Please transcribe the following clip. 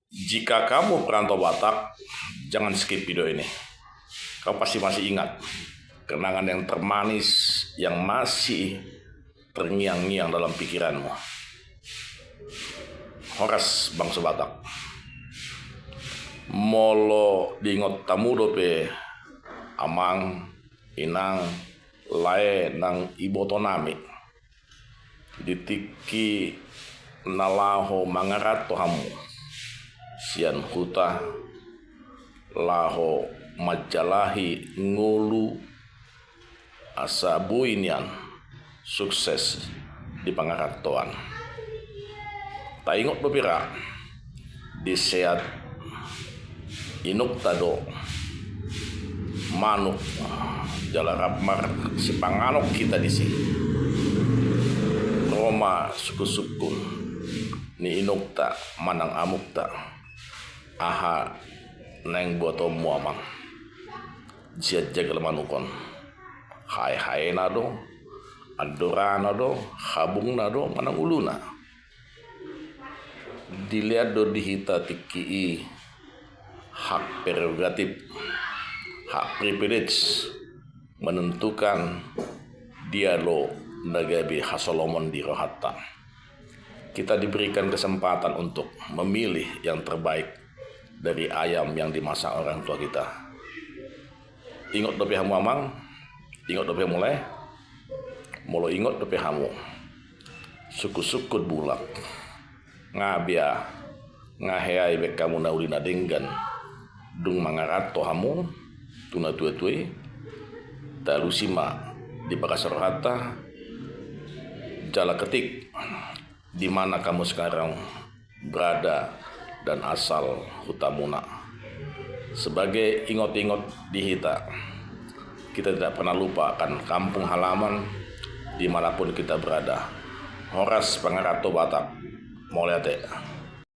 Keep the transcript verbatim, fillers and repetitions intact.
Jika kamu perantau Batak, jangan skip video ini. Kamu pasti masih ingat kenangan yang termanis yang masih terngiang-ngiang dalam pikiranmu. Horas bangso Batak. Molo diingot hamu dope amang, inang, lae nang iboto nami, di tingki na laho mangaranto hamu sian huta laho manjalahi ngolu asa boi nian sukses di pangarantoan. Taingot dope ra, di seat inokta do manuk jala rap marsipanganon hita disi. Ro ma sungkun-sungkun ni inokta manang amokta. Aha naeng buatonmu amang sian jagal manuk on? Hae-haena do, andorana do, habungna do manang uluna? Dilean do di hita tingki i hak prerogatif, hak privilege menentukan dia do na gabe hasolomon di rohanta. Kita diberikan kesempatan untuk memilih yang terbaik dari ayam yang dimasak orang tua kita. Ingot dope hamu amang, ingot dope hamu lae, molo ingot dope hamu, sungkun-sungkun mulak. Nga bia, nga hea i baen hamu na uli na denggan dung mangaranto hamu tu na tua-tua i. Talusi ma di bagas rohanta, jala ketik di mana kamu sekarang berada dan asal hutamuna. Sebagai ingot-ingot di hita, kita tidak pernah lupa akan kampung halaman di mana pun kita berada. Horas pangaranto Batak. Mauliate.